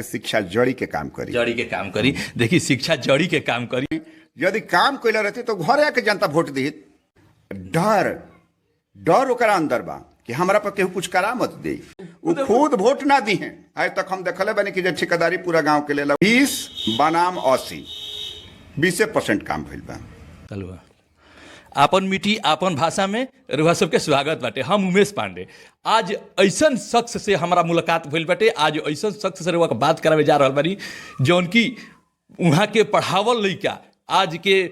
शिक्षा जड़ी के काम करी। जड़ी के काम करी। देखी, शिक्षा जड़ी के काम करी। यदि काम कैले रहती तो घरे आके जनता वोट दी। डर डर ओकरा अंदर बा कि हमरा पर केहू कुछ करा मत दे, वो खुद वोट ना दी हैं। आज तक हम देखले बनी कि जे ठेकेदारी पूरा गांव के लेला 20 बनाम 80, 20% काम भइल बा। चलुआ, आपन मिट्टी आपन भाषा में रुआ सबके स्वागत बाटे। हम उमेश पांडे। आज ऐसन शख्स से हमारा मुलाकात भइल बाटे, आज ऐसन शख्स से रुआ के बात करावे जा रहल बानी जौन की उहाँ के पढ़ावल लइका आज के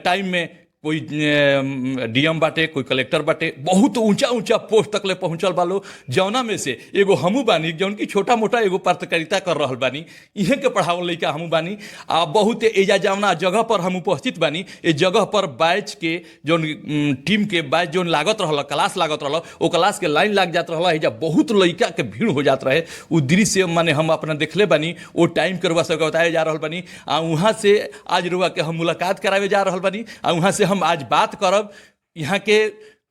टाइम में कोई डीएम बाटे, कोई कलेक्टर बाटे, बहुत ऊंचा ऊंचा पोस्ट तक ले पहुंचल बालो। जौना में से एगो हमू बानी जौन की छोटा मोटा एगो पत्रकारिता कर रहल बानी, इहे के पढ़ावल लइका हमू बानी। आ बहुत एजा जौना जगह पर हम उपस्थित बानी, ए जगह पर बैच के जौन टीम के बैच जौन लागत रहल, क्लास लागत रहल, ओ क्लास के लाइन लाग जात रहल। एजा बहुत लइका के भीड़ हो जात रहे। उ दृश्य माने हम अपना देखले बानी, ओ टाइम के रुआ सबके बताए जा रहल बानी। आ वहाँ से आज रुआ के हम मुलाकात करावे जा रहल बानी आ वहाँ से हम आज बात करब। यहाँ के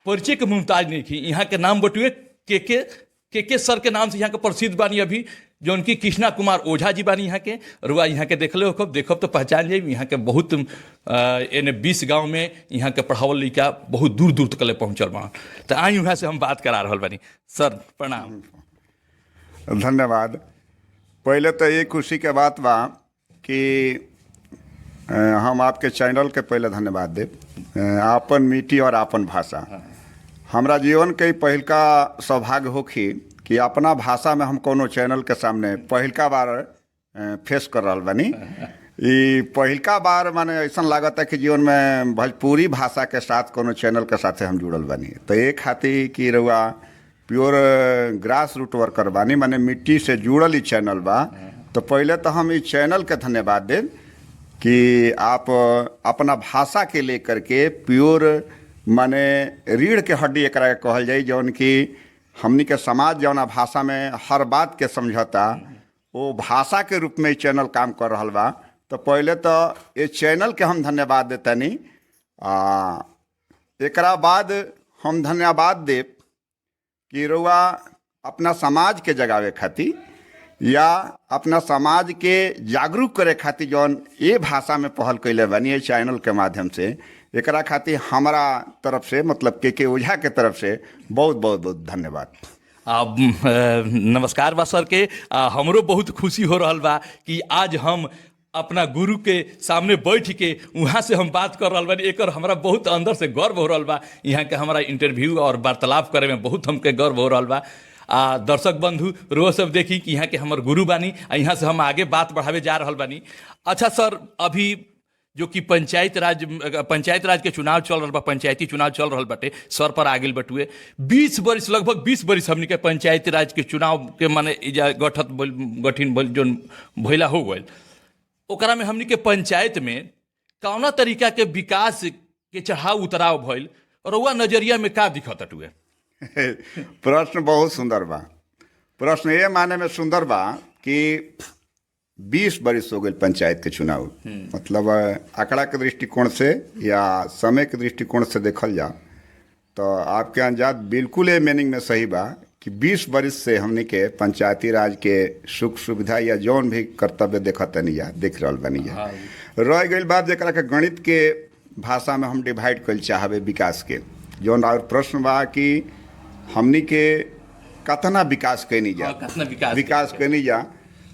परिचय के मुमताज नहीं थी। यहाँ के नाम बटुए के के के सर के नाम से यहाँ के प्रसिद्ध बानी अभी, जौन की कृष्णा कुमार ओझा जी बानी। यहाँ के रुआ यहाँ के देखले होखब, देखब तो पहचान जाइब। यहाँ के बहुत एने 20 गांव में यहाँ के पढ़ावल लइका बहुत दूर दूर तक ले पहुँचल बा। तो आई वहाँ से हम बात करा रहल बानी। सर प्रणाम। धन्यवाद। पहले तो ये खुशी के बात बा कि हम आपके चैनल के पहले धन्यवाद देब। आपन मिट्टी और आपन भाषा हमरा जीवन के ई पहिलका सौभाग्य होखी कि अपना भाषा में हम कोनो चैनल के सामने पहिलका बार फेस कर रहल बानी। ई पहिलका बार माने ऐसन लागत है कि जीवन में भोजपुरी भाषा के साथ कोनो चैनल के साथे हम जुड़ल बानी। तो ये खातिर कि रउआ प्योर ग्रास रूट वर्कर बानी, माने मिट्टी से जुड़ल ई चैनल बा। तो पहले तो हम ई चैनल के धन्यवाद देब कि आप अपना भाषा के लेकर के प्योर माने रीढ़ के हड्डी एकरा के कहल जाई, जौन कि हमनी के समाज जौना भाषा में हर बात के समझता वो भाषा के रूप में ई चैनल काम कर रहल बा। तो पहले तो ये चैनल के हम धन्यवाद देतनी। आ एकरा बाद हम धन्यवाद देब कि रउआ अपना समाज के जगावे खातिर या अपना समाज के जागरूक करे खातिर जौन ये भाषा में पहल कैले बानी ये चैनल के माध्यम से, एकरा खातिर हमारा तरफ से मतलब के ओझा के तरफ से बहुत बहुत बहुत धन्यवाद। नमस्कार बा सर के। हमरो बहुत खुशी हो रहल बा कि आज हम अपना गुरु के सामने बैठ के वहाँ से हम बात कर रहल बानी। एकर हमरा बहुत अंदर से गर्व हो रहल बा। यहाँ के हमारा इंटरव्यू और वार्तालाप करे में बहुत हमके गर्व हो रहल बा। आ दर्शक बंधु रोज सब देखी कि यहाँ के हमर गुरु बानी आ यहाँ से हम आगे बात बढ़ावे जा रहल बानी। अच्छा सर, अभी जो कि पंचायत राज के चुनाव चल रहल बा, पंचायती चुनाव चल रहल बाटे, सर पर आ गेल बटुए। 20 बरिस, लगभग 20 बरिस हमनी के पंचायती राज के चुनाव के माने इजा गठत गठिन भइल, जोन भइला हो गइल, ओकरा में हमनी के पंचायत में कौना तरीका के विकास के चढ़ाव उतराव भइल और वह नजरिया में का दिखत अटुए? प्रश्न बहुत सुंदर बा। प्रश्न ये माने में सुंदर बा कि 20 बरिस हो गई पंचायत के चुनाव, मतलब आंकड़ा के दृष्टिकोण से या समय के दृष्टिकोण से देखल जा तो आपके अंदाज बिल्कुल ये मीनिंग में सही बा कि 20 बरिस से हमनी के पंचायती राज के सुख सुविधा या जौन भी कर्तव्य देखत तनी जा, देख रहल बानी जा। रह गई बात जकरा के गणित के भाषा में हम डिवाइड कइल चाहबे विकास के, जौन और प्रश्न बा कि हमनी के कतना विकास कैनी जा। हाँ, कतना विकास। विकास कैनी जा।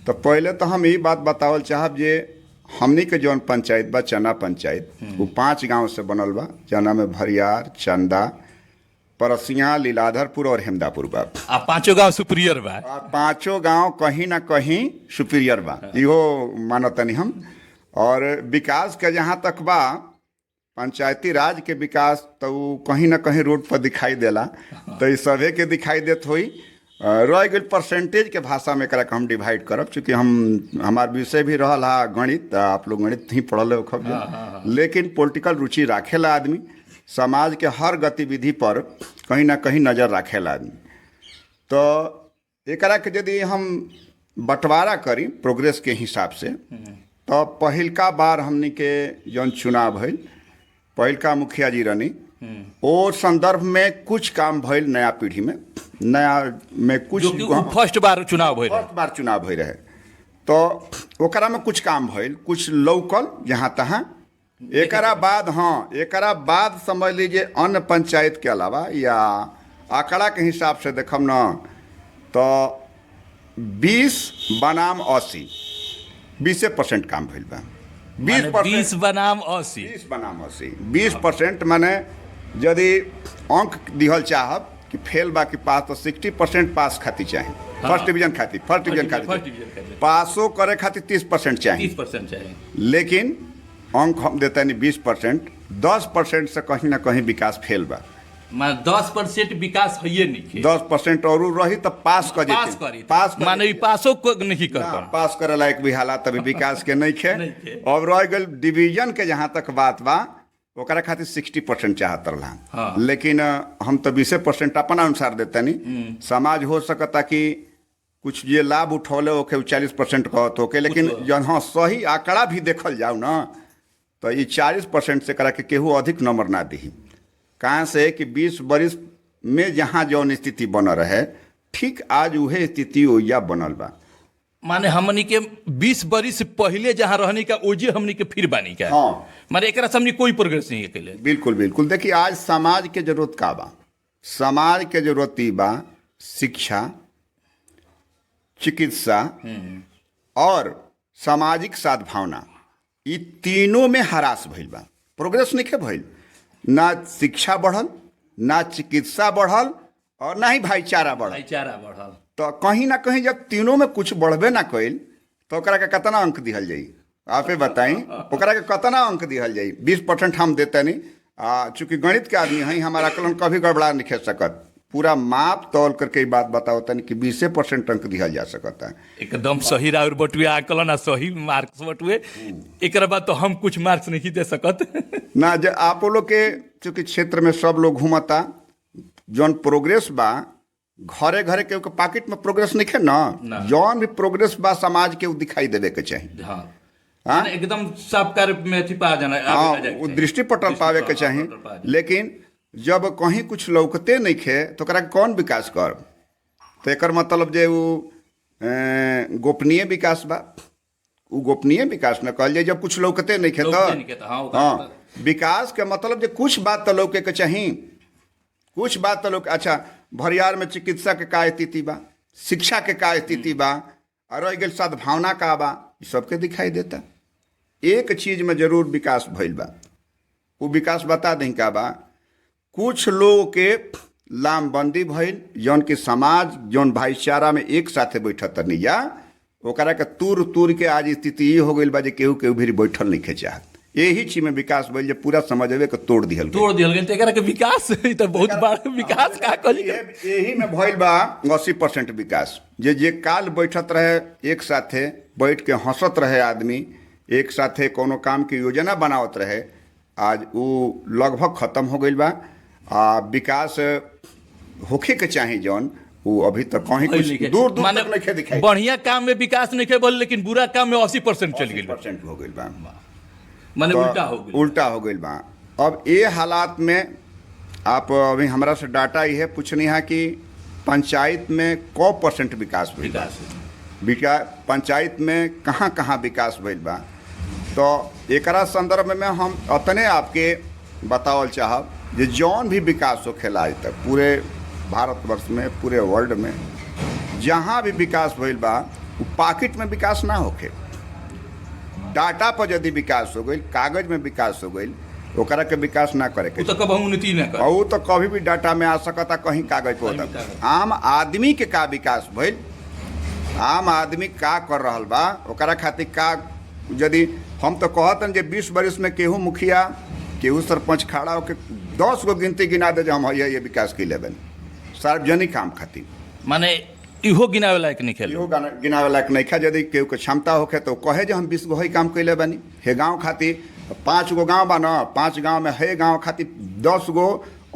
तो पहले तो हम ई बात बतावल चाहब जे हमनी के जौन पंचायत बा चना पंचायत, वो 5 गांव से बनल बा, जना में भरियार, चंदा, परसिया, लीलाधरपुर और हेमदापुर बा। आ पांचों गांव सुपीरियर बा। आ पांचों गांव कहीं ना कहीं सुपीरियर बा, इहो मानतनी हम। और विकास के जहाँ तक बा पंचायती राज के विकास तो उ कहीं ना कहीं रोड पर दिखाई देला, तो ई सभे के दिखाई देत होई। रह गेल परसेंटेज के भाषा में एकरा के हम डिवाइड करब, चूँकि हम हमार विषय भी रहल हा गणित, आप लोग गणित ही पढ़ल हो, लेकिन पॉलिटिकल रुचि राखेला आदमी, समाज के हर गतिविधि पर कहीं ना कहीं नज़र राखेला आदमी। तो एकरा के यदि हम बंटवारा करी प्रोग्रेस के हिसाब से तो पहिलका बार हमनी के जौन चुनाव भइल, पहिलका मुखिया जी रहनी, ओ संदर्भ में कुछ काम भइल नया पीढ़ी में, नया में कुछ जो कि उ फर्स्ट बार चुनाव भइल रहे। फर्स्ट बार चुनाव भई रहे। तो ओकरा में कुछ काम भइल, कुछ लौकल जहाँ तहाँ। एकरा बाद, हाँ, एकरा बाद समझ लीजिए अन्य पंचायत के अलावा या आंकड़ा के हिसाब से देखम न तो 20 बनाम 80, 20% काम भइल बा। 20 माने परसेंट, 20 बनाम 80। 20 बनाम 80, 20% माने यदि अंक दिहल चाहब कि फेल बा कि पास, तो 60% पास खातिर चाही, फर्स्ट डिवीजन खातिर, फर्स्ट डिवीजन फर्स्ट खातिर डिवीजन खातिर। पासो करे खातिर 30% चाही। 30% चाहिए। लेकिन अंक हम देते नहीं 20%, 10% से कहीं ना कहीं विकास फेल बा। माने 10% विकास हइये नहीं। 10% और रही तो पास कर पास जेती। करी, पास कर माने ई जेती। पासो नहीं ना, करता। पास करे लायक भी हालात अभी विकास के नहीं खे। नइखे। अब रह गेल डिवीजन के जहाँ तक बात बा, ओकरा खातिर 60% चाहत रहा। लेकिन हम तो 20% अपना अनुसार देते नहीं। समाज हो सकता कि कुछ जे लाभ उठौले ओके 40% कहत होके, लेकिन जब हाँ सही आंकड़ा भी देखल जाओ ना तो ये 40% से करा के केहू अधिक नंबर ना दी। कहाँ से कि 20 बरिस में जहाँ जौन स्थिति बनल रहे, ठीक आज उहे स्थिति ओइया बनल बा। माने हमनी के 20 बरिस पहले जहाँ रहनी का ओजे हमनी के फिर बानी का। माने एकरा से हमनी कोई प्रोग्रेस नहीं है कैले। बिल्कुल बिल्कुल। देखिए आज समाज के जरूरत का बा? समाज के जरूरत ई बा शिक्षा, चिकित्सा और सामाजिक सद्भावना, ई तीनों में हरास भइल बा, प्रोग्रेस नहीं भइल। ना शिक्षा बढ़ल, ना चिकित्सा बढ़ल और ना ही भाईचारा बढ़ल। भाईचारा बढ़ल। तो कहीं ना कहीं जब तीनों में कुछ बढ़बे ना कइल तो ओकरा के कितना अंक दिहल जाई? आपे बताई ओकरा के कितना अंक दिहल जाई? 20% हम देते नहीं। आ चूंकि गणित के आदमी हई, हमारा आकलन कभी गड़बड़ा नहीं खे सकत। पूरा माप तौल करके ई बात बताओ तनी कि 20% अंक दिहल जा सकता है। एकदम सही राउर बटुए आकलन आ सही मार्क्स बटुए। एकरा बाद तो हम कुछ मार्क्स नहीं दे सकत। ना जे आप लोग के चूंकि क्षेत्र में सब लोग घूमता, जौन प्रोग्रेस बा घरे घरे के पाकिट में प्रोग्रेस नहीं है ना, ना। जौन भी प्रोग्रेस बा समाज के उ दिखाई देवे के चाहिए। हाँ? माने एकदम साफ कार्य में अथी पा जाना, आवे हाँ, ना जाए के वो चाही। दृष्टि पटल पावे के चाही। पटल पा जाए। लेकिन जब कहीं कुछ लौकते नहीं खे तो ओकरा के कौन विकास कर? तो एकर मतलब जे उ गोपनीय विकास बा, उ गोपनीय विकास न कहल जाए जब कुछ लौकते नहीं खे लौकते नहीं खे तो, हाँ, तो। ओकरा हाँ, विकास के मतलब जे कुछ बात तो लौके के चाही, कुछ बात तो लोग। अच्छा, भरियार में चिकित्सा के का स्थिति बा, शिक्षा के का स्थिति बा, और रह गेल सद्भावना का बा, ई सबके दिखाई देता। एक चीज में जरूर विकास भइल बा, वो विकास बता दें का बा। कुछ लोग के लामबंदी भइल, जौन कि समाज जौन भाईचारा में एक साथे बैठत तनी जा, ओकरा के तूर तूर के आज स्थिति ई हो गइल बा जे केहू केहू भी बैठल नहीं चाहत। यही चीज में विकास भइल जे पूरा समझवे के तोड़ दिहल गेल। तोड़ दिहल गेल। तो एकरा के विकास ई तो बहुत बड़ा विकास का कहली। यही में भइल बा 80% विकास। जे जे काल बैठत रहे एक साथे, बैठ के हंसत रहे आदमी, एक साथे कोनो काम के योजना बनावत रहे, आज उ लगभग खत्म हो गइल बा। आ विकास होखे के चाही जौन, उ अभी तक कहीं कुछ दूर दूर माने तक नहीं दिखाई। बढ़िया काम में विकास नहीं बोल, लेकिन बुरा काम में 80% चल गेल। 80% हो गइल बा। माने तो उल्टा हो गेल। उल्टा हो गइल बा। अब ये हालात में आप अभी हमरा से डाटा ये पूछनी है कि पंचायत में कौ परसेंट विकास भइल बा? विकास विकास पंचायत में कहाँ कहाँ विकास भइल बा? तो एकरा संदर्भ में हम अतने आपके बतावल चाहब जे जौन भी विकास होखेला आज तक पूरे भारतवर्ष में, पूरे वर्ल्ड में जहाँ भी विकास भइल बा, उ पाकिट में विकास ना होखे। डाटा पर यदि विकास हो गई, कागज में विकास हो गई, ओकरा के विकास ना करे के उ तो कबहू उन्नति ना कर। और उ तो कभी भी डाटा में आ सकता, कहीं कागज पर कहीं होता। भी कागज। आम आदमी के का विकास भइल, आम आदमी का कर रहल बा, ओकरा खातिर का। यदि हम तो कहतन जे 20 बरिस में केहू मुखिया केहू सरपंच खड़ा होके 10 गो गिनती गिना दे जे हम ये विकास की लेबन सार्वजनिक काम खातिर, माने इहो गिनावे लायक नहीं खेल। इहो गिनावे लायक नइखा। यदि केहू के क्षमता होखे तो कहे जे हम 20 गो ही काम कैले बानी हे गाँव खातिर। 5 गो गाँव बा न, 5 गाँव में हे गाँव खातिर 10 गो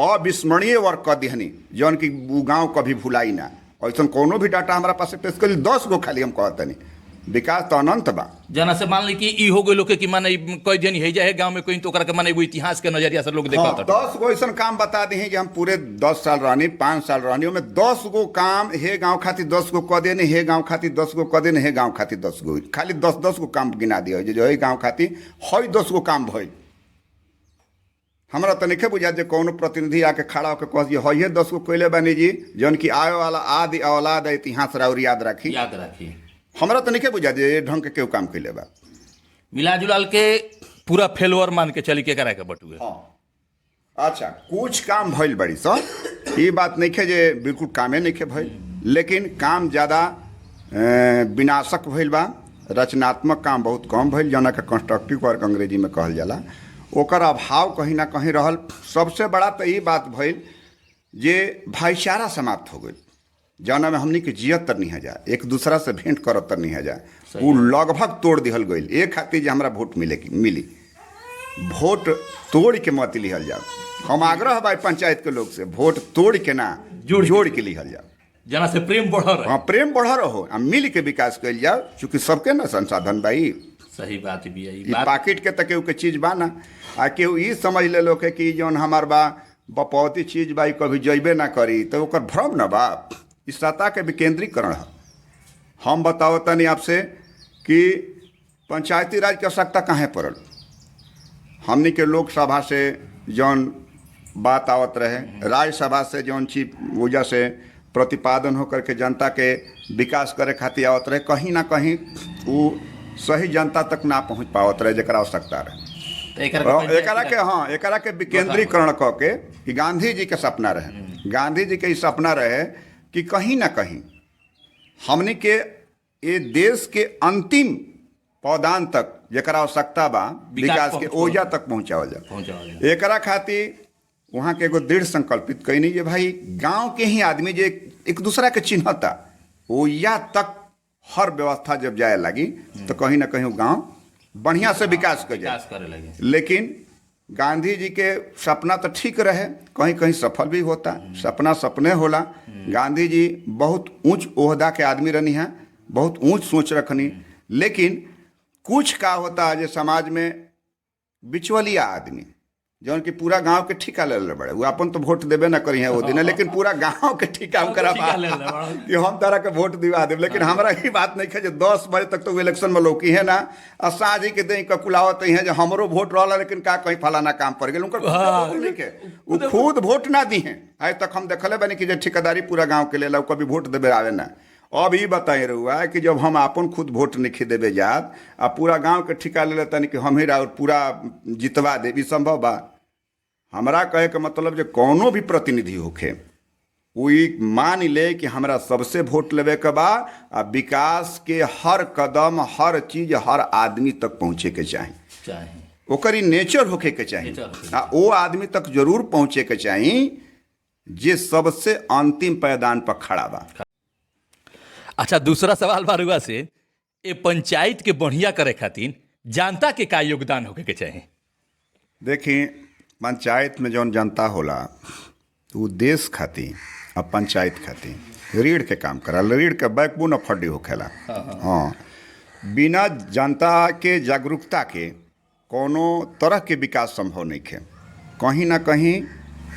अविस्मरणीय वर्क कर दिहनी जौन कि उ गाँव कभी भुलाई ना। ऐसा कोनो भी डाटा हमारा पास पेश करी, 10 गो खाली हम कहतनी विकास तो अनंत बा। जना से मान ली कि ई हो गइल होके कि माने ई कई दिन हे जाए गांव में कोई तो ओकरा के माने एगो इतिहास के नजरिया से लोग हाँ, देखत। 10 गो ऐसा काम बता दी कि हम पूरे 10 साल रहनी, 5 साल रहनी, ओमे 10 गो काम हे गांव खातिर 10 गो कह देनी, हे गांव खातिर 10 गो कह देनी, हे गांव खातिर 10 गो, खाली 10 10 गो काम गिना दिया जो हे गांव खातिर हई 10 गो काम भइल। हमरा तो नहीं बुझा जे कोनो प्रतिनिधि आके खड़ा होकर कह दिए हइये 10 गो कैले बानी जी, जौन की आवे वाला आदि औलाद इतिहास राउर याद रखी। याद रखी। हमरा तो नहीं बुझा जे ढंग के केहू काम कैले बा। मिला जुलाल के पूरा फेलवर मान के चली के करा के बटुए। हाँ, अच्छा, कुछ काम भइल बड़ी सर, ई बात नहीं है जे बिल्कुल कामे नहीं है भइल, लेकिन काम ज़्यादा विनाशक भइल बा, रचनात्मक काम बहुत कम भइल, जना के कंस्ट्रक्टिव वर्क अंग्रेजी में कहल जाला, ओकर अभाव कहीं ना कहीं रहल। सबसे बड़ा तो ई बात भइल जे भाईचारा समाप्त हो गई, जौना में हमनी के जियत तर नहीं जा, एक दूसरा से भेंट करत तर नहीं जा, उ लगभग तोड़ दिहल गइल एक खातिर जे हमरा वोट मिले कि मिली। वोट तोड़ के मत लिहल जाओ। हम आग्रह भाई पंचायत के लोग से, वोट तोड़ के ना, जोड़ जोड़ के लिहल जाओ। जना से प्रेम बढ़ रहे। हाँ, प्रेम बढ़ रहो आ मिल के विकास कइल जाओ, चूँकि सबके ना संसाधन भाई। सही बात भी है ई ई बात। पाकिट के त केहू के चीज बा ना, आ केहू ई समझ ले के कि जौन हमार बा बपौती चीज बा, ई कभी जइबे ना करी, तो ओकर भ्रम ना बा। ई सत्ता के विकेंद्रीकरण है। हम बताओ तनी आपसे कि पंचायती राज के आवश्यकता काहे पड़ल? हमनी के लोकसभा से जौन बात आवत रहे, राज्यसभा से जौन चीज वजह से प्रतिपादन होकर के जनता के विकास करे खातिर आवत रहे, कहीं ना कहीं वो सही जनता तक ना पहुंच पावत रहे जरा आवश्यकता रहे। तो एकरा के पंचायत एकरा के, हाँ, एकरा के विकेंद्रीकरण कऽ के कि गांधी जी के सपना रहे, गांधी जी के ई सपना रहे कि कहीं ना कहीं हमनी के ये देश के अंतिम पौदान तक जरा आवश्यकता बा विकास के, ओजा तक पहुंचावल जाए। पहुंचावल जाए। एकरा खातिर वहाँ के एगो दृढ़ संकल्पित कैनी जे भाई गांव के ही आदमी जे एक दूसरा के चिन्हता, ओया तक हर व्यवस्था जब जाए लगी तो कहीं ना कहीं गांव बढ़िया से विकास कर जाए। विकास करे लगे। लेकिन गांधी जी के सपना तो ठीक रहे, कहीं कहीं सफल भी होता, सपना सपने होला। गांधी जी बहुत ऊंच ओहदा के आदमी रहनी है, बहुत ऊंच सोच रखनी, लेकिन कुछ का होता है जे समाज में बिचवलिया आदमी जौन कि पूरा गांव के ठिका ले ले बड़े, वो अपन तो वोट देबे ना करी है वो दिन, लेकिन पूरा गांव के ठिका ओकरा ठिका ले ले बड़ा। कि हम तारा के वोट दिवा देब, लेकिन हमरा ई बात नहीं है जे 10 बजे तक तो वो इलेक्शन में लौकी है ना, आ साँझी के दे ककुलावत है जे हमरो वोट रहला, लेकिन का कहीं फलाना काम पड़ गेल, उनकर खुद नहीं के वो खुद वोट ना दी हैं। आज तक हम देखले बनी कि जे ठेकेदारी पूरा गांव के लेला, उ कभी वोट देबे आवे ना। अब ई बताई रहुआ कि जब हम अपन खुद वोट नहीं देबे जात आ पूरा गांव के ठिका ले तनी कि हम ही और पूरा जितवा देब, ई संभव बा? हमरा कहे के मतलब जे कोनो भी प्रतिनिधि होखे, उ ई मान ले कि हमरा सबसे वोट लेवे के बा आ विकास के हर कदम, हर चीज, हर आदमी तक पहुँचे के चाही। चाहे। ओकर ई नेचर होखे के चाही। नेचर होखे। आ ओ आदमी तक जरूर पहुँचे के चाही जे सबसे अंतिम पैदान पर खड़ा बा। अच्छा, दूसरा सवाल बारुआ से, ए पंचायत के बढ़िया करे खातिर जनता के का योगदान होके के चाही? देखी, पंचायत में जौन जनता होला उ देश खातिर आ पंचायत खातिर रीढ़ के काम करला, रीढ़ के बैकबोन ऑफ हड्डी होखेला। हाँ, बिना जनता के जागरूकता के कोनो तरह के विकास संभव नहीं है। कहीं ना कहीं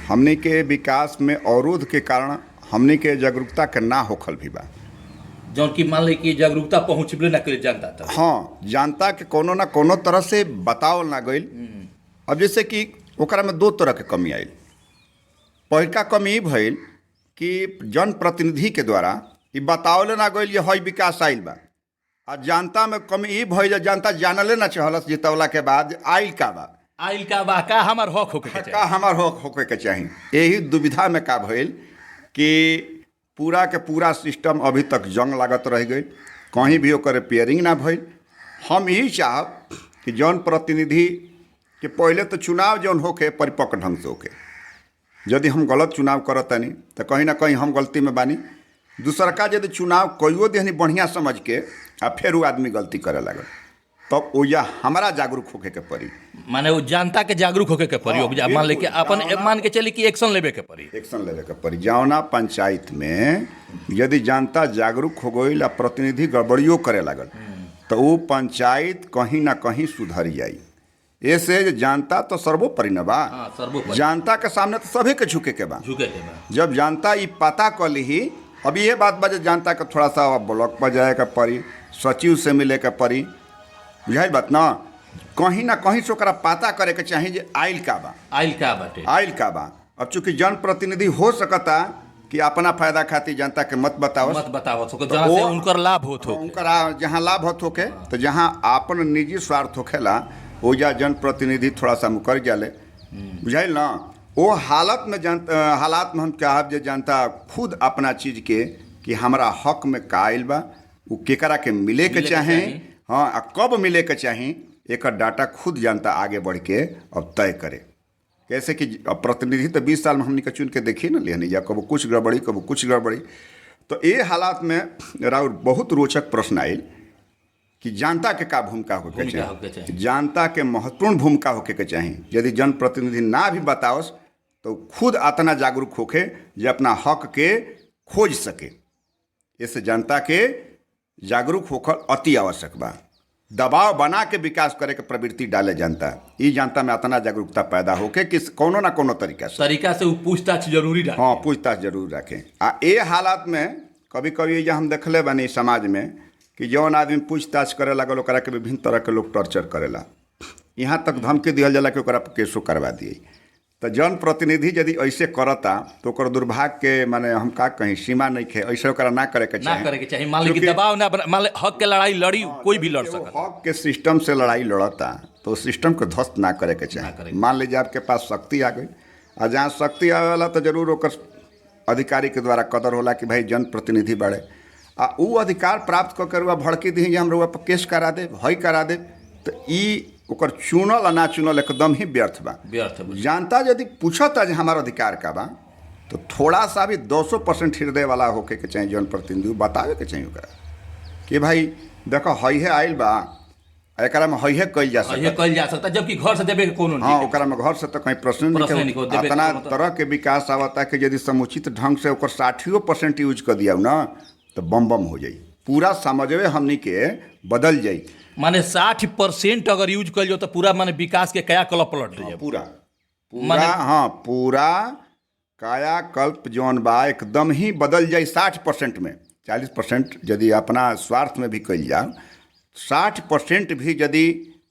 हमनी के विकास में अवरोध के कारण हमनी के जागरूकता के ना होखल भी बा। जौन कि मान ली कि जागरूकता पहुंचबे ना करे जनता तक। हाँ, जनता के कोनो ना कोनो तरह से बतावल ना गइल। अब जैसे कि ओकरा में दो तरह के कमी आयल। पहिलका कमी ई भइल कि जनप्रतिनिधि के द्वारा ई बतावले ना गइल जे हई विकास आइल बा, आ जनता में कमी ई भइल जे जनता जानले ना चाहलस जितवला के बाद आइल का बा। आइल का बा, का हमार हक होके के का चाही। हमार हक होके के चाही। यही दुविधा में का भइल कि पूरा के पूरा सिस्टम अभी तक जंग लागत रह गई, कहीं भी ओकर रिपेयरिंग ना भइल। हम यही चाहब कि जनप्रतिनिधि के पहले तो चुनाव जौन होके परिपक्व ढंग से होके। यदि हम गलत चुनाव करतानी तो कहीं ना कहीं हम गलती में बानी। दूसरका यदि चुनाव कइयो देहनी बढ़िया समझ के आ फिर वो आदमी गलती करे लागल, तब ओइजा हमरा जागरूक होके के पड़ी। माने वो जनता के जागरूक होके के पड़ी। हाँ, ओकरा मान ली कि बिल्कुल। अपन मान के चली कि एक्शन लेवे के पड़ी। एक्शन लेवे के पड़ी। जौना पंचायत में यदि जनता जागरूक हो गई आ प्रतिनिधि गड़बड़ियो करे लागल तो वो पंचायत कहीं ना कहीं सुधर जाई। ऐसे जे जनता तो सर्वोपरि न बा। हाँ, सर्वोपरि। जनता के सामने तो सभी के झुके के बा। झुके के बा। जब जनता ई पता कर ली, अब ये बात बा जे जनता के थोड़ा सा ब्लॉक पर जाए के पड़ी, सचिव से मिले के पड़ी, बुझाइल बात ना, कहीं ना कहीं से ओकरा पता करे के चाही जे आइल का बा, आइल का बाटे, आइल का बा। अब चूंकि जनप्रतिनिधि हो सकता कि अपना फायदा खातिर जनता के मत बताओ, मत बतावत हो, जहाँ से उनकर लाभ होत हो, उनकर जहाँ लाभ होत होके, तो जहाँ आपन निजी स्वार्थ होखेला ओजा जनप्रतिनिधि थोड़ा सा मुकर जाले, बुझाइल ना। वो हालत में जन हालात में हम चाहब जे जनता खुद अपना चीज के कि हमरा हक में का आइल बा, उ केकरा के मिले के के चाही, चाही। हाँ, आ कब मिले के चाही, एकर डाटा खुद जनता आगे बढ़ के अब तय करे। कैसे कि अब प्रतिनिधि तो 20 साल में हमनी के चुन के देखी ना लिहनी जा, कबो कुछ गड़बड़ी कबो कुछ गड़बड़ी। तो ये हालात में राउर बहुत रोचक प्रश्न आयल कि जनता के का भूमिका होके भूमिका होके चाही। चाही। जनता के महत्वपूर्ण भूमिका होके के चाही। यदि जनप्रतिनिधि ना भी बताओस तो खुद अतना जागरूक होके जे अपना हक के खोज सके। इससे जनता के जागरूक होकर अति आवश्यक बा। दबाव बना के विकास करे के प्रवृत्ति डाले जनता, ई जनता में अतना जागरूकता पैदा होके कि कोनो ना कोनो तरीका से, तरीका से वो पूछताछ जरूरी रहा। हाँ, पूछताछ जरूर रखें। आ ए हालात में कभी कभी ये हम देखले बानी समाज में कि जौन आदमी पूछताछ करे लागल ओकरा के विभिन्न तरह के लोग टॉर्चर करेला, यहाँ तक धमकी दिहल जाला कि ओकरा पर केसो करवा दिए। तो जनप्रतिनिधि यदि ऐसे करता तो ओकर दुर्भाग्य के माने हम का कहीं सीमा नहीं खे, ऐसे ओकरा ना करे के ना चाही। करे के चाही। मान ली कि चूंकि- दबाव ना बना, मान ली हक के लड़ाई लड़ी कोई भी लड़ वो सकता। हक के सिस्टम से लड़ाई लड़ता तो सिस्टम को ध्वस्त ना करे के ना चाही। करे के। मान लीजिए आपके पास शक्ति आ गई, आ जहाँ शक्ति आवेला तो जरूर ओकर अधिकारी के द्वारा कदर होला कि भाई जनप्रतिनिधि बाड़े, आ ऊ अधिकार प्राप्त कऽ के रुआ भड़की दी जे हम रुआ पर केस करा दे, हई करा दे, तो ई ओकर चुनल आ ना चुनल एकदम ही व्यर्थ बा। व्यर्थ बा। जनता यदि पूछता जे हमार अधिकार का बा तो थोड़ा सा भी 200% हृदय वाला होके के चाही जनप्रतिनिधि, बतावे के चाही ओकरा कि भाई देखो हईहे आइल बा, एकरा में हईहे कइल जा ये सकता। कल जा सकता, जबकि घर से देवे के कोनो हाँ, नहीं। ओकरा में घर से तो कहीं प्रश्न प्रश्न नहीं नहीं देवे के अतना कोनो तो- तरह के विकास आवता कि यदि समुचित ढंग से ओकर 60% यूज कर दिया ना तो बम बम हो जाई, पूरा समझवे हमनी के बदल जाई। माने 60% अगर यूज कल जाओ तो पूरा माने विकास के कया कलप पलट जाए। पूरा पूरा माने- हाँ, पूरा कायाकल्प जौन बा एकदम ही बदल जाई 60% में। 40% यदि अपना स्वार्थ में भी कइल जाओ, 60% भी यदि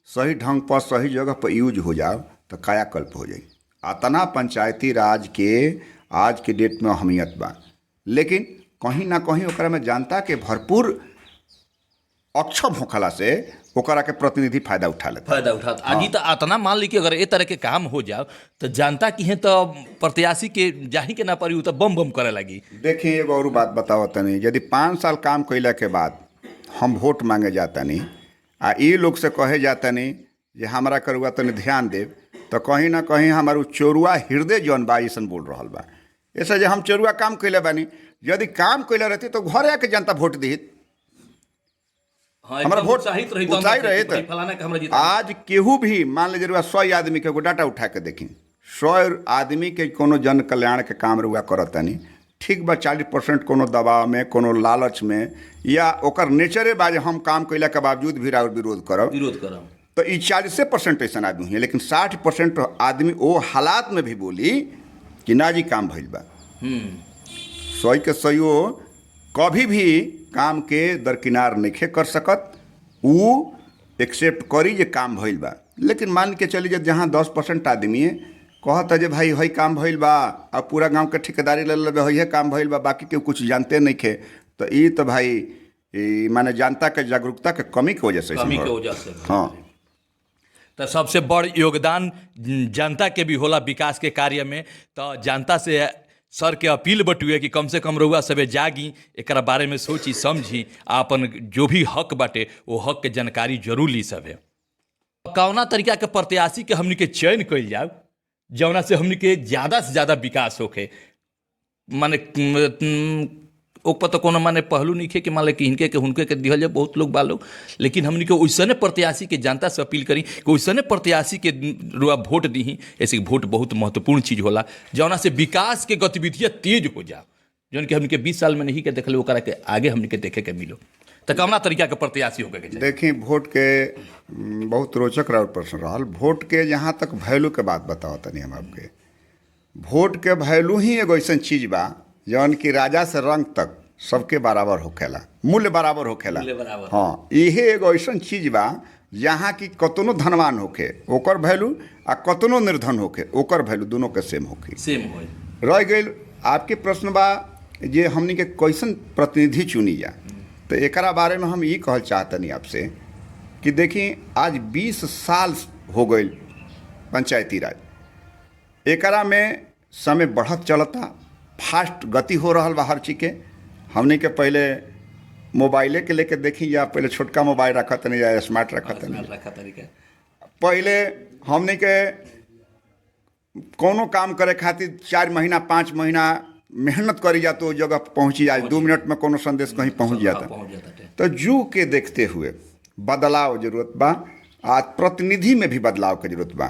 सही ढंग पर सही जगह पर यूज हो जाओ तो कायाकल्प हो जाई। अतना पंचायती राज के आज के डेट में अहमियत बा, लेकिन कहीं ना कहीं ओकरा में जनता के भरपूर अक्षम होखला से ओकरा के प्रतिनिधि फायदा उठा लेता। फायदा उठा आज तो अतना मान ली कि अगर ए तरह के काम हो जाओ तो जनता की है तो प्रत्याशी के जाही के ना पड़ी, उ तो बम बम करे लगी। देखिए एगो और बात बताओ तनी, यदि 5 साल काम कैला के बाद हम वोट मांगे जातनी आ ई लोग से कहे जातनी जे हमरा करुआ तनी ध्यान देव, तो कहीं ना कहीं हमार उ चोरुआ हृदय जौन बा अइसन बोल रहल बा। ऐसे जे हम चोरुआ काम कैले बानी, यदि काम कैले रहती तो घरे आके जनता वोट दिहित। हाँ, हमरा एकदम वोट उत्साहित रही, उत्साहित रहित। फलाना के हमरा जीता। आज केहू भी मान लीजिए रुआ 100 आदमी के एगो डाटा उठा के देखी, 100 आदमी के कोनो जन कल्याण के काम रुआ करतनी, ठीक बा 40% कोनो दबाव में, कोनो लालच में, या ओकर नेचरे बा जे हम काम कैला के बावजूद भी राउर विरोध करब, विरोध करब। तो ई 40% ऐसा आदमी हुई, लेकिन 60% आदमी ओ हालात में भी बोली कि ना जी काम भइल बा। सही के सही कभी भी काम के दरकिनार नइखे कर सकत, ऊ एक्सेप्ट करी जे काम भइल बा। लेकिन मान के चली जे जहाँ 10% आदमी कहता जे भाई हई काम भइल बा आ पूरा गांव के ठेकेदारी ले लेबे, हइहे काम भइल बा, बाकी केहू कुछ जानते नइखे, तो ई तो भाई ई माने जनता के जागरूकता के कमी के वजह से कमी ऐसन के हो। वजह से। हाँ, तो सबसे बड़ योगदान जनता के भी होला विकास के कार्य में। तो जनता से सर के अपील बटुए कि कम से कम रउआ सबे जागी, एकरा बारे में सोची समझी, आ अपन जो भी हक बाटे वो हक के जानकारी जरूर ली सबे। कौना तरीका के प्रत्याशी के हमनी के चयन कइल जाओ जौना से हमनी के ज़्यादा से ज़्यादा विकास होखे। माने ओपर तो कोनो माने पहलू नहीं है कि मान कि इनके के हुनके के दिहल जाए, बहुत लोग बालो, लेकिन हमनी के वैसने प्रत्याशी के जनता से अपील करी कि वैसने प्रत्याशी के रुआ वोट दीही। ऐसे वोट बहुत महत्वपूर्ण चीज़ होला जौना से विकास के गतिविधियाँ तेज हो जाओ, जौन कि हमनी के 20 साल में नहीं के देखले ओकरा के आगे हमनी के देखे के मिलो। तो कवना तरीका के प्रत्याशी होके के चाही? देखी, वोट के बहुत रोचक रहा प्रश्न रहल। वोट के जहाँ तक वैल्यू के बात बताओ तनी हम आपके, वोट के वैल्यू ही एगो ऐसन चीज बा जौन कि राजा से रंग तक सबके बराबर होखेला, मूल्य बराबर होखेला। मूल्य बराबर। हाँ, इहे एगो ऐसन चीज बा जहाँ कि कतनो धनवान होखे ओकर वैल्यू आ कतनो निर्धन होखे ओकर वैल्यू दोनों के सेम होखे। सेम होई। रह गई आपके प्रश्न बा जे हमनी के कैसन प्रतिनिधि चुनी जा, तो एकरा बारे में हम ई कहल चाहतनी आपसे कि देखी आज 20 साल हो गई पंचायती राज, एकरा में समय बढ़त चलता, फास्ट गति हो रहल बा हर चीज के। हमनी के पहले मोबाइले के लेके देखी या पहले छोटका मोबाइल रखत नहीं या स्मार्ट रखत नहीं। रखा तरीका। पहले हमनी के कोनो काम करे खातिर 4 महीना 5 महीना मेहनत करी जा तो जगह पहुंची जाए, 2 मिनट में कोनो संदेश कहीं पहुंच जाता। पहुंच जाता। तो जू के देखते हुए बदलाव जरूरत बा, आज प्रतिनिधि में भी बदलाव के जरूरत बा।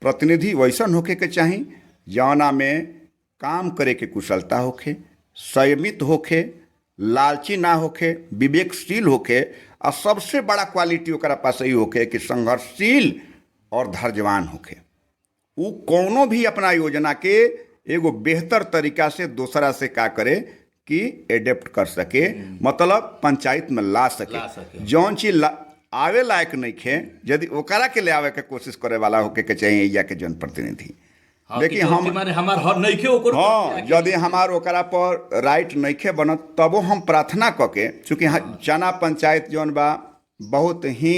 प्रतिनिधि वैसन होखे के चाही जौना में काम करे के कुशलता होखे, संयमित होखे, लालची ना होखे, विवेकशील होखे, आ सबसे बड़ा क्वालिटी ओकरा पास ई होखे कि संघर्षशील और धैर्यवान होखे। उ कोनो भी अपना योजना के एगो बेहतर तरीका से दोसरा से का करे कि एडेप्ट कर सके, मतलब पंचायत में ला सके, ला सके। जौन चीज आवे लायक नहीं खे यदि ओकरा के ले आवे के कोशिश करे वाला होके के चाहिए या के जनप्रतिनिधि। देखिए हम माने हमार हर नहीं खे ओकर। हाँ, यदि हमार ओकरा पर राइट नइखे बनत तबो हम प्रार्थना कऽ के, चूँकि यहाँ चना पंचायत जौन बा बहुत ही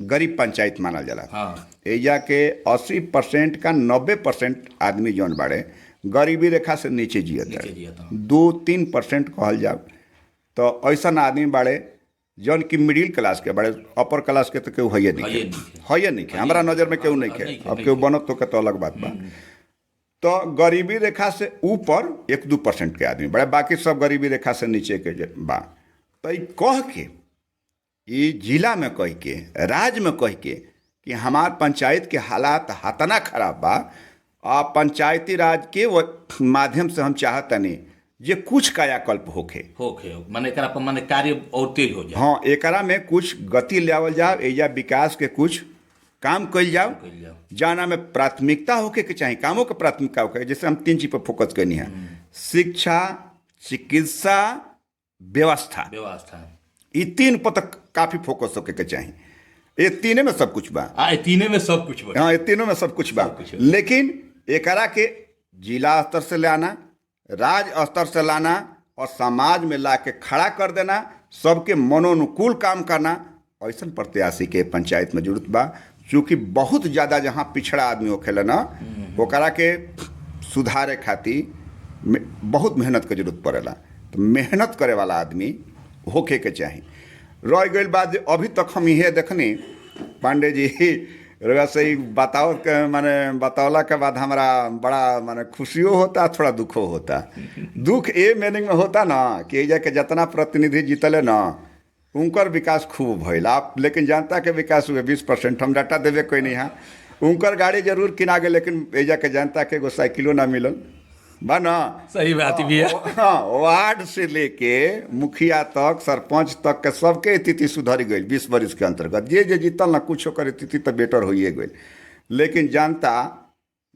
गरीब पंचायत मानल जाला। हाँ। एजा के 80% का 90% आदमी जौन बाड़े गरीबी रेखा से नीचे जियत नीचे बाड़े। जियत। 2-3% कहल जाओ तो ऐसन आदमी बाड़े जौन कि मिडिल क्लास के बाड़े, अपर क्लास के तो केहू हइये नहीं, हइये नइखे। हइये नहीं हमरा नज़र में केहू नहीं नइखे, अब केहू बनत तो के तो अलग बात बा। तो गरीबी रेखा से ऊपर 1-2% के आदमी बड़े, बाकी सब गरीबी रेखा से नीचे के जे बा। तो ई कह के, ई जिला में कह के, राज्य में कह के कि हमार पंचायत के हालात हतना खराब बा, आ पंचायती राज के माध्यम से हम चाहतनी जे कुछ कायाकल्प होखे, होखे, माने एकरा पर माने कार्य और तेज हो जाए। हाँ, एकरा में कुछ गति लावल जाओ, एजा विकास के कुछ काम कइल जाओ, कइल जाओ। जाना में प्राथमिकता होके के चाही, कामों के प्राथमिकता होके, जैसे हम 3 चीज पर फोकस करनी है, शिक्षा, चिकित्सा, व्यवस्था। व्यवस्था। ये 3 पर तक काफी फोकस होके के चाही। ये तीने में सब कुछ बा। आ ए तीने में सब कुछ बा। हाँ, ये तीनों में सब कुछ बा, कुछ बा। लेकिन एकरा के जिला स्तर से लाना, राज्य स्तर से लाना और समाज में ला के खड़ा कर देना, सबके मनोनुकूल काम करना, ऐसा प्रत्याशी के पंचायत में जरूरत बा। चूँकि बहुत ज़्यादा जहाँ पिछड़ा आदमी होखेला ना, ओकरा के सुधारे खातिर बहुत मेहनत के जरूरत पड़ेला। तो मेहनत करे वाला आदमी होखे के चाही। रह गई बात जे अभी तक हम इहे देखनी पांडे जी रउआ से ई बताओ के माने बतौला के बाद हमरा बड़ा माने खुशियो होता, थोड़ा दुखो होता। दुख ए मीनिंग में होता ना कि एजा के जितना प्रतिनिधि जीतले ना उनकर विकास खूब भइल आप, लेकिन जनता के विकास हुए 20%। हम डाटा देवे कोई नहीं है, उनकर गाड़ी जरूर किना गए लेकिन एजा के जनता के एगो साइकिलो ना मिलल बा ना। सही बात भी है। हाँ, वार्ड से लेके मुखिया तक सरपंच तक के सबके स्थिति सुधर गई 20 बरिस के अंतर्गत। जे जे जीतल ना कुछ ओकर स्थिति तो बेटर होइए गई, लेकिन जनता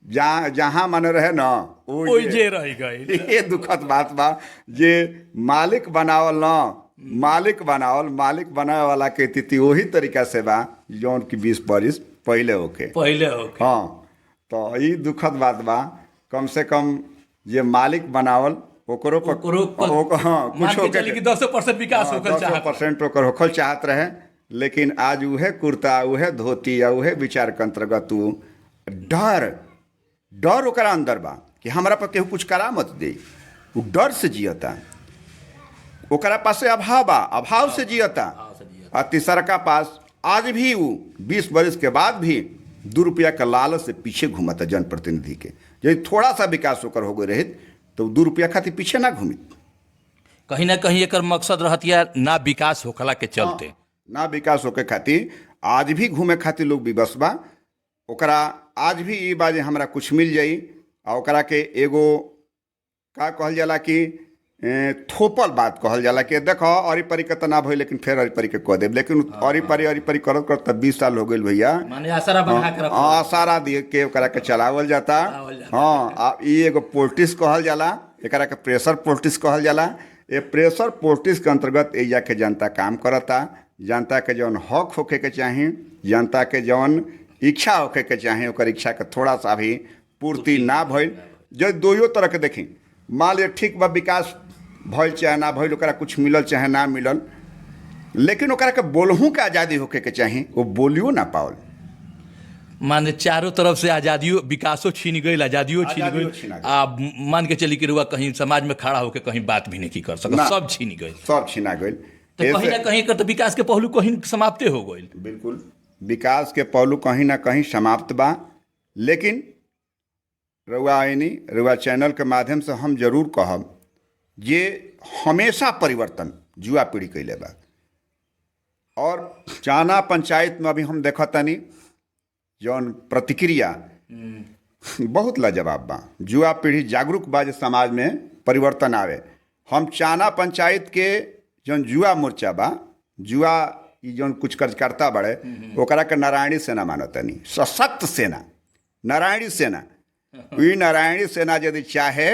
जहाँ जहाँ माने रहे ना ओइ जे रह गई। ये दुखद बात बा जे मालिक बनावल ना, मालिक बनावल, मालिक बनावे वाला के स्थिति वही तरीका से बा जौन की 20 बरिस पहले होके। पहले होके। हाँ, तो ई दुखद बात बा। कम से कम जे मालिक बनावल ओकरो पर ओकरो पर हाँ, मान कुछ के होके चली कि 10% विकास होकर चाहत। 10% ओकर होखल चाहत रहे, लेकिन आज उहे कुर्ता उहे धोती या उहे विचार के अंतर्गत उ डर डर ओकरा अंदर बा कि हमरा पर केहू कुछ करा मत दे। उ डर से जियता, ओकरा पासे अभाव बा, अभाव से जियता। अभाव से जियता। आ तीसरका पास आज भी उ 20 बरिस के बाद भी 2 रुपया के लालच से पीछे घूमता जनप्रतिनिधि के। यदि थोड़ा सा विकास ओकर हो गए रहित तो 2 रुपया खातिर पीछे ना घूमित। कहीं ना कहीं एकर मकसद रहत या ना विकास होखला के चलते। ना विकास होके खातिर आज भी घूमे खातिर लोग विवश बा। ओकरा आज भी ई बा जे हमरा कुछ मिल जाई, आ ओकरा के एगो का कहल जाला कि थोपल बात कहल जाला कि देखो अरी परी के त ना भइल, लेकिन फेर अरी परी के कह देब, लेकिन अरी परी अरी परी करत करत त 20 साल हो गेल भैया। माने आसरा बना के रखल। हाँ, सारा दिए के ओकरा के चलावल जाता। चलावल जाता। हाँ, आ ई एगो पोलिटिक्स कहल जाला, एकरा के प्रेशर पोलिटिक्स कहल जाला। ये प्रेशर पोलिटिक्स के अंतर्गत एजा के जनता काम करता। जनता के जौन हक होखे के चाही, जनता के जौन इच्छा होखे के चाही, ओकर इच्छा के थोड़ा सा भी पूर्ति ना भइल। जो दोयो तरह के देखी, मान लिया ठीक बा विकास भइल चाहे ना भइल, ओकरा कुछ मिलल चाहे ना मिलल, लेकिन ओकरा के बोलहू के आज़ादी होखे के चाही, वो बोलियो ना पावल। माने चारों तरफ से आज़ादियों विकासो छीन गई, आज़ादियों छीन आज़ादियो गई। छीना गइल। आ मान के चली कि रुआ कहीं समाज में खड़ा होके कहीं बात भी नहीं कर सकत, ना। सब छीन गई। सब छीना गइल। तो कहीं ना कहीं एकर तो विकास के पहलू कहीं समाप्ते हो गई। बिल्कुल विकास के पहलू कहीं ना कहीं समाप्त बा, लेकिन रउआ आइनी रउआ चैनल के माध्यम से हम जरूर कहब जे हमेशा परिवर्तन युवा पीढ़ी कैले बा। और चाना पंचायत में अभी हम देखतनी जौन प्रतिक्रिया बहुत लाजवाब बा। युवा पीढ़ी जागरूक बा जे समाज में परिवर्तन आवे। हम चाना पंचायत के जौन युवा मोर्चा बा, युवा ई जौन कुछ कार्यकर्ता बड़े, ओकरा के नारायणी सेना मानतनी, सशक्त सेना, नारायणी सेना। ई नारायणी सेना यदि चाहे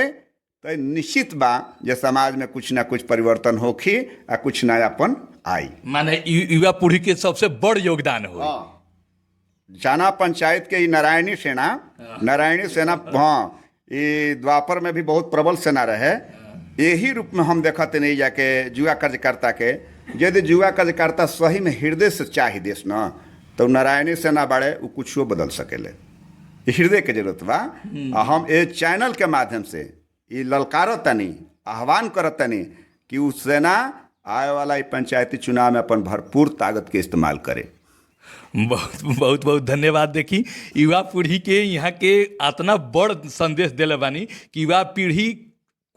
तो निश्चित बा जे समाज में कुछ ना कुछ परिवर्तन होखी आ कुछ नयापन आई। माने युवा पीढ़ी के सबसे बड़ योगदान हो। जाना पंचायत के ई नारायणी सेना, नारायणी सेना, हाँ, ये द्वापर में भी बहुत प्रबल सेना रहे। यही रूप में हम देखते नहीं जाके युवा कार्यकर्ता के, यदि युवा कार्यकर्ता सही में हृदय से चाही देश न, तो नारायणी सेना बाड़े वो कुछो बदल सकेले। हृदय के जरूरत बा। आ हम ए चैनल के माध्यम से ई ललकारतनी, आह्वान करतनी कि उ सेना आए वाला ई पंचायती चुनाव में अपन भरपूर ताकत के इस्तेमाल करे। बहुत बहुत बहुत धन्यवाद। देखी युवा पीढ़ी के यहाँ के इतना बड़ संदेश दिले बानी कि युवा पीढ़ी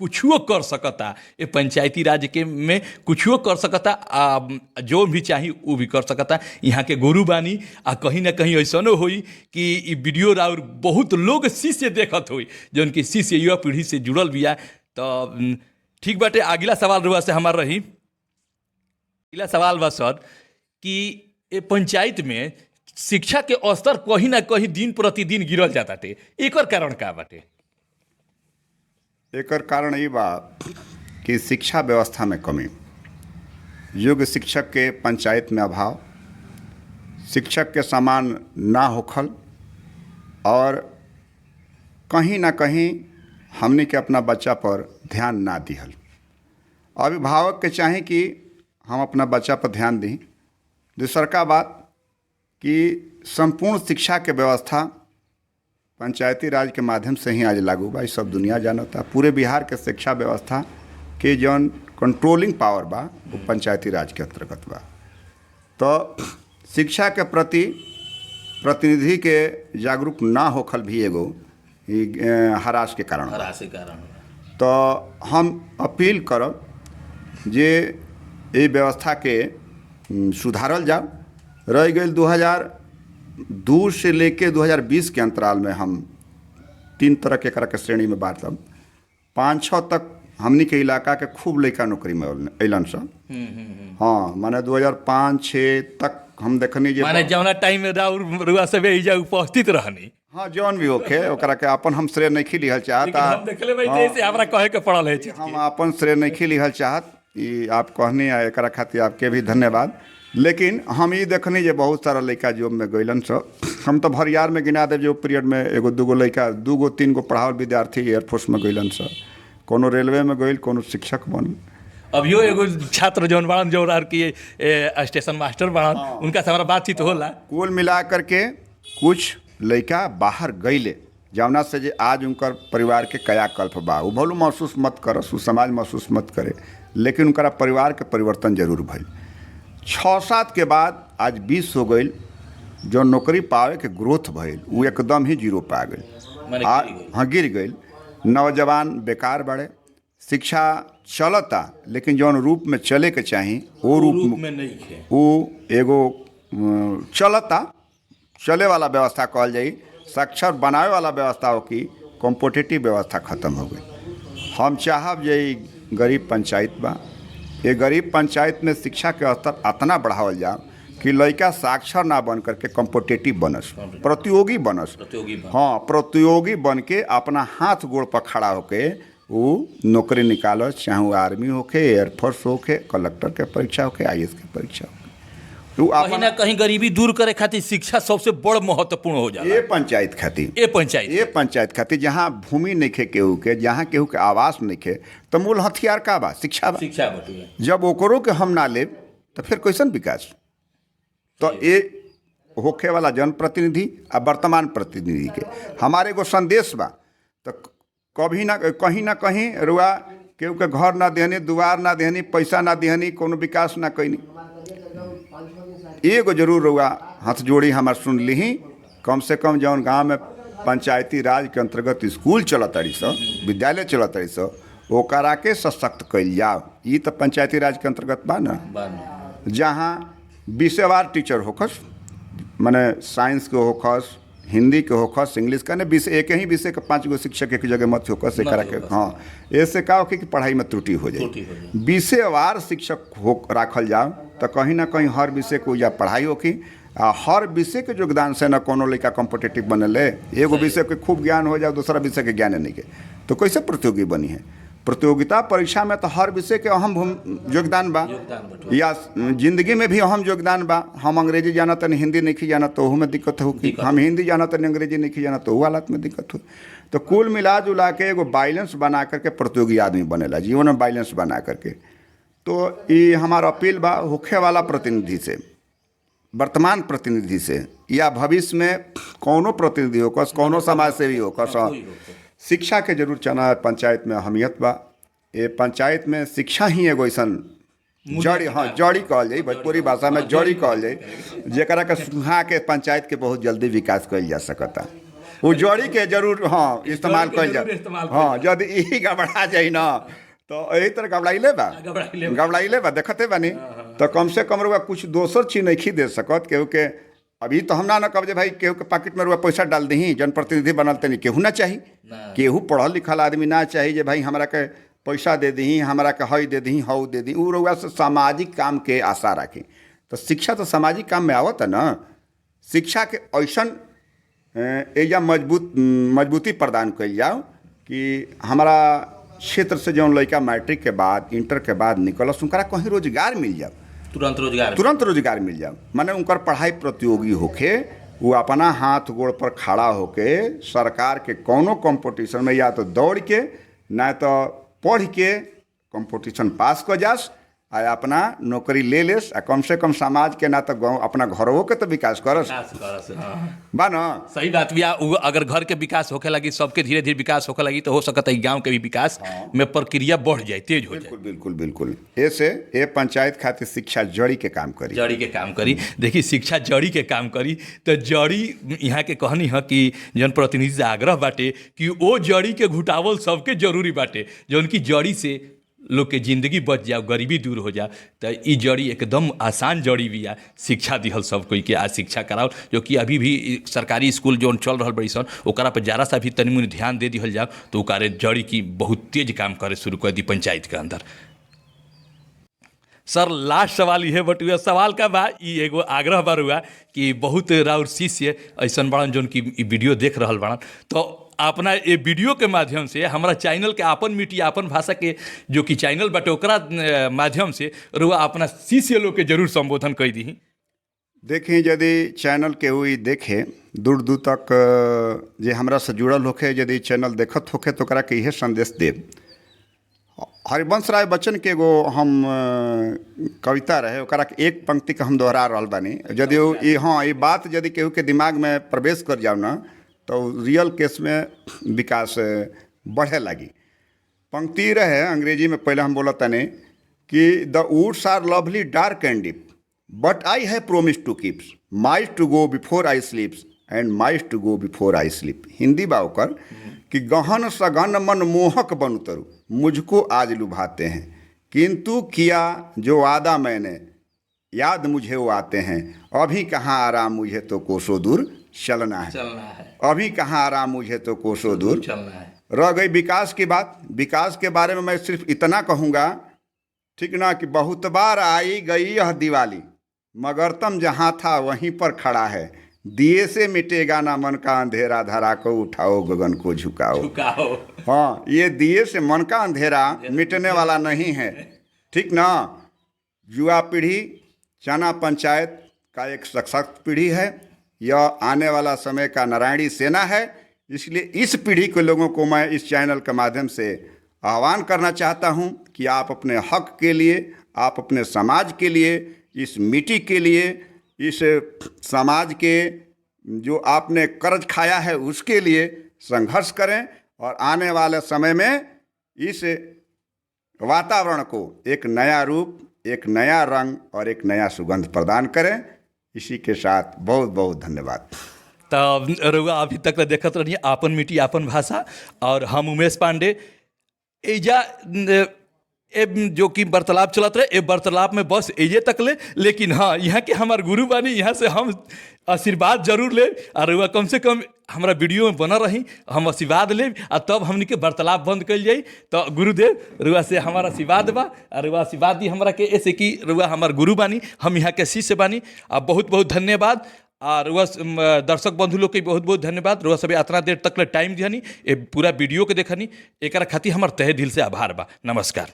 कुछो कर सकता, ये पंचायती राज के में कुछो कर सकता, आ जो भी चाही वो भी कर सकता। यहाँ के गुरु बानी आ कहीं ना कहीं ऐसनो होई कि ई वीडियो राउर बहुत लोग शिष्य देखत होई जौन कि शिष्य युवा पीढ़ी से जुड़ल बिया। तो ठीक बाटे, अगला सवाल रुआ से हमार रही। अगला सवाल बा सर कि ए पंचायत में शिक्षा के स्तर कहीं ना कहीं दिन प्रतिदिन गिरल जाता टे, एकर कारण का बाटे? एकर कारण ई बा कि शिक्षा व्यवस्था में कमी, योग्य शिक्षक के पंचायत में अभाव, शिक्षक के समान ना होखल, और कहीं ना कहीं हमने के अपना बच्चा पर ध्यान ना दिहल। अभिभावक के चाही कि हम अपना बच्चा पर ध्यान दी। दूसरका बात कि संपूर्ण शिक्षा के व्यवस्था पंचायती राज के माध्यम से ही आज लागू बा, ई सब दुनिया जानता। पूरे बिहार के शिक्षा व्यवस्था के जौन कंट्रोलिंग पावर बा वो पंचायती राज के अंतर्गत बा। तो शिक्षा के प्रति प्रतिनिधि के जागरूक ना होखल भी एगो ई हरास के कारण बा। हरास के कारण। तो हम अपील करब जे एहि व्यवस्था के सुधारल जाओ। रह गेल 2002 से लेके 2020 के अंतराल में हम तीन तरह के एकरा के श्रेणी में बाँटब। 5-6 तक हमनी के इलाका के खूब लड़का नौकरी में अइलन सन। हाँ, माने 2005-6 तक हम देखनी जे माने जौना टाइम में राउर रुआ सब एहिजा उपस्थित रहनी। हाँ, जौन भी होखे ओकरा के अपन हम श्रेय नहीं लिहल चाहत। लेकिन हम देखले भाई तो ऐसे हमरा कहे के पड़ल है चीज हम अपन श्रेय नहीं लिहल चाहत, ई आप कहनी आ एकरा खातिर आपके भी धन्यवाद। लेकिन हम ई देखनी जे बहुत सारा लड़का जॉब में गइलन सब। हम तो भरियार में गिना देब जो पीरियड में एगो दूगो लड़का, दूगो तीन गो पढ़ावल विद्यार्थी एयरफोर्स में गइलन सब, कोनो रेलवे में गइल, कोनो शिक्षक बनल। अभियो एगो छात्र जौन बाड़न जो आर की स्टेशन मास्टर बाड़न, उनका से हमारा बातचीत होला। कुल मिला करके कुछ लड़का बाहर गइले जवना से जे आज उनकर परिवार के कायाकल्प बा, उ भलू महसूस मत करस, उ समाज महसूस मत करे, लेकिन उनकरा परिवार के परिवर्तन जरूर भइल। 6-7 के बाद आज 20 हो गइल, जो नौकरी पावे के ग्रोथ भइल उ एकदम ही जीरो पा गइल। माने गिर गइल। हाँ, गिर गइल। नौजवान बेकार बढ़े, शिक्षा चलता लेकिन जौन रूप में चले के चाही वो रूप रूप में नहीं है। वो एगो चलता चले वाला व्यवस्था कहल जाई, साक्षर बनावे वाला व्यवस्था हो कि कॉम्पिटिटिव व्यवस्था खत्म हो गई। हम चाहब जे ई गरीब पंचायत बा। ये गरीब पंचायत में शिक्षा के स्तर इतना बढ़ावल जा कि लड़का साक्षर ना बन करके कॉम्पिटेटिव बनस, प्रतियोगी बनस। प्रतियोगी बन। हाँ, प्रतियोगी बन के अपना हाथ गोड़ पर खड़ा होके वो नौकरी निकालस, चाहे वो आर्मी होके, एयरफोर्स होके, कलेक्टर के परीक्षा होके, आईएएस के परीक्षा होके। उ कहीं अपन ना कहीं गरीबी दूर करे खातिर शिक्षा सबसे बड़ महत्वपूर्ण हो जाला। ये पंचायत खातिर, ए पंचायत ये पंचायत खातिर जहाँ भूमि नइखे केहू के, जहाँ केहू के आवास नइखे, तो मूल हथियार का बा? शिक्षा बा। शिक्षा बटुए। जब ओकरो के हम ना लेब तो फिर कैसन विकास? तो ये होखे वाला जनप्रतिनिधि आ वर्तमान प्रतिनिधि के हमारे एगो संदेश बा। तो कभी ना कहीं ना कहीं रुआ केहू के घर ना देहनी, दुआर ना देहनी, पैसा ना देहनी, कोनो विकास ना कैनी। एगो जरूर रुआ हाथ जोड़ी हमार सुन लिही, कम से कम जौन गांव में पंचायती राज के अंतर्गत स्कूल चलत तारी स, विद्यालय चलत तारी स, ओकरा के सशक्त कइल जाओ। ई तो पंचायती राज के अंतर्गत बा ना, जहाँ विषयवार टीचर होखस, माने साइंस के होखस, हिंदी के होखस, इंग्लिश का, ने विषय एक ही विषय के 5 गो शिक्षक एक जगह मत होखस, एकरा के होखस। हाँ, ऐसे का होखे कि पढ़ाई में त्रुटि हो त्रुटि हो जाए। जाए। विषयवार शिक्षक हो राखल जाओ तो कहीं ना कहीं हर विषय को या पढ़ाई होखी, आ हर विषय के योगदान से ना कोनो लड़का कॉम्पिटेटिव बनले। एगो विषय के खूब ज्ञान हो जाए, दूसरा विषय के ज्ञान नहीं के, तो कैसे प्रतियोगी बनी है? प्रतियोगिता परीक्षा में तो हर विषय के अहम योगदान बा, योगदान बटुआ। या जिंदगी में भी अहम योगदान बा। हम अंग्रेजी जानत तनी हिंदी नहीं जानत तो ओहू में दिक्कत हो, दिक्कत। हम हिंदी जानत तनी अंग्रेजी नहीं जानत तो ओहू हालत में दिक्कत हो। तो कुल मिला जुला के एगो बैलेंस बना करके प्रतियोगी आदमी बनेला जीवन में, बैलेंस बना करके। तो ये हमार अपील बा होखे वाला प्रतिनिधि से, वर्तमान प्रतिनिधि से, या भविष्य में कौनो प्रतिनिधि होकस, कौनो समाज सेवी होकस, कोई होकस। शिक्षा के जरूर चना पंचायत में अहमियत बा। ये पंचायत में शिक्षा ही एगो अइसन जड़ी, हाँ जड़ी कहल जाई, भोजपुरी भाषा में जड़ी कहल जाई, जेकरा के सुहा के पंचायत के बहुत जल्दी विकास कइल जा सकता। वो जड़ी के जरूर हाँ इस्तेमाल के कइल जा, जरूर इस्तेमाल कइल हाँ यदि ई गड़बड़ा जाई ना तो एही तरह गड़बड़ाइले बा, गड़बड़ाइले बा। गड़बड़ाइले बा, देखते बानी। तो कम से कम रुआ कुछ दोसर चीज नहीं दे सकत केहू के। अभी तो हम ना ना कहब जे भाई केहू के पॉकेट में रुआ पैसा डाल दही, जनप्रतिनिधि बनल तनी केहू ना चाही, ना। केहू पढ़ल लिखल आदमी ना चाही जे भाई हमरा के पैसा दे दही, हमरा के हई दे दही, हऊ दे दही। उ रउआ से सामाजिक काम के आशा राखी। तो शिक्षा तो सामाजिक काम में आवत है ना। शिक्षा के ऐसन एजा मजबूती प्रदान कइल जाओ कि हमारा क्षेत्र से जौन लड़का मैट्रिक के बाद इंटर के बाद निकलस उनकरा कहीं रोजगार मिल जाओ, तुरंत रोजगार, तुरंत रोजगार मिल जाओ। माने उनकर पढ़ाई प्रतियोगी होखे, वो अपना हाथ गोड़ पर खड़ा होके सरकार के कोनो कंपटीशन में या तो दौड़ के ना तो पढ़ के कंपटीशन पास कर जास आ अपना नौकरी ले लेस, आ कम से कम समाज के ना तो गाँव अपना घरों के तो विकास करस विकास करस, हाँ। बा ना। सही बात भी। अगर घर के विकास होखे लगी, सबके धीरे धीरे विकास होखे लगी, तो हो सकता है गांव के भी विकास में प्रक्रिया बढ़ जाए, तेज हो जाए। बिल्कुल बिल्कुल बिल्कुल। ऐसे ये पंचायत खातिर शिक्षा जड़ी के काम करी, जड़ी के काम करी। देखी शिक्षा जड़ी के काम करी तो जड़ी यहाँ के कहनी है कि जनप्रतिनिधि से आग्रह बाटे कि ओ जड़ी के घुटावल सबके जरूरी बाटे, जौन की जड़ी से लोग के जिंदगी बच जाओ, गरीबी दूर हो जाओ। तो ई जड़ी एकदम आसान जड़ी भी है शिक्षा दिहल सब कोई के, आज शिक्षा कराओ, जो कि अभी भी सरकारी स्कूल जो चल रहा बड़ी सन ओकरा पर जरा सा भी तनी मुनी ध्यान दे दिहल जाओ तो ओकरे जड़ी की बहुत तेज काम करे शुरू कर दी पंचायत के अंदर। सर लास्ट सवाल इहे बटुआ, सवाल का बा ई एगो आग्रह बार हुआ कि बहुत राउर शिष्य ऐसन बड़न जौन कि ई वीडियो देख रहल बड़न, तो अपना ये वीडियो के माध्यम से हमारा चैनल के आपन मिट्टी आपन भाषा के जो कि चैनल बाटे ओकरा माध्यम से रुआ अपना शिष्य लोग के जरूर संबोधन कर दी। देखी यदि चैनल के हुई देखे दूर दूर तक जे हमरा से जुड़ल होखे, यदि चैनल देखत होखे तो ओकरा के इहे संदेश देब। हरिवंश राय बच्चन के एगो हम कविता रहे, ओकरा के एक पंक्ति के हम दोहरा रहल बानी। यदि ई हाँ ई बात यदि केहू के दिमाग में प्रवेश कर जाओ ना तो रियल केस में विकास बढ़े लगी। पंक्ति रहे अंग्रेजी में, पहले हम बोला तने कि the woods are lovely dark and deep but I have promise to keeps mice to go before I sleeps and mice to go before I sleep. Hindi बा ओकर कि गहन सघन मन मोहक बन उतरू मुझको आज लुभाते हैं, किंतु किया जो वादा मैंने याद मुझे वो आते हैं, अभी कहाँ आराम मुझे तो कोसों दूर चलना है, चलना है, अभी कहाँ आराम मुझे तो कोसों दूर चलना है। रह गई विकास की बात। विकास के बारे में मैं सिर्फ इतना कहूँगा, ठीक ना, कि बहुत बार आई गई यह दिवाली, मगर तम जहाँ था वहीं पर खड़ा है। दिए से मिटेगा ना मन का अंधेरा, धरा को उठाओ गगन को झुकाओ। झुकाओ। हाँ, ये दिए से मन का अंधेरा मिटने वाला नहीं है, ठीक ना। युवा पीढ़ी चना पंचायत का एक सशक्त पीढ़ी है। यह आने वाला समय का नारायणी सेना है। इसलिए इस पीढ़ी के लोगों को मैं इस चैनल के माध्यम से आह्वान करना चाहता हूं कि आप अपने हक के लिए, आप अपने समाज के लिए, इस मिट्टी के लिए, इस समाज के जो आपने कर्ज खाया है उसके लिए संघर्ष करें और आने वाले समय में इस वातावरण को एक नया रूप, एक नया रंग और एक नया सुगंध प्रदान करें। इसी के साथ बहुत बहुत धन्यवाद। तब रउआ अभी तक देखत रही आपन मिट्टी आपन भाषा और हम उमेश पांडे। एजा ए जो कि वार्तालाप चलत रहे, ए वार्तालाप में बस एजे तक ले, लेकिन हाँ यहाँ के हमार गुरु बानी, यहाँ से हम आशीर्वाद जरूर ले और रउआ कम से कम हमारा वीडियो में बनल रही, हम आशीर्वाद लेब आ तब हमनी के वार्तालाप बंद कल जाई। तो गुरुदेव रउआ से हमारा आशीर्वाद बा और रउआ आशीर्वाद दी हमरा के, ऐसे कि रउआ हमार गुरु बानी, हम यहाँ के शिष्य बानी। आ बहुत बहुत धन्यवाद। आ रुआ दर्शक बंधु लोग के बहुत बहुत धन्यवाद। रुआ सब इतना देर तक ले टाइम दिहनी, ए पूरा वीडियो के देखनी, एकरा खातिर हमार तहे दिल से आभार बा। नमस्कार।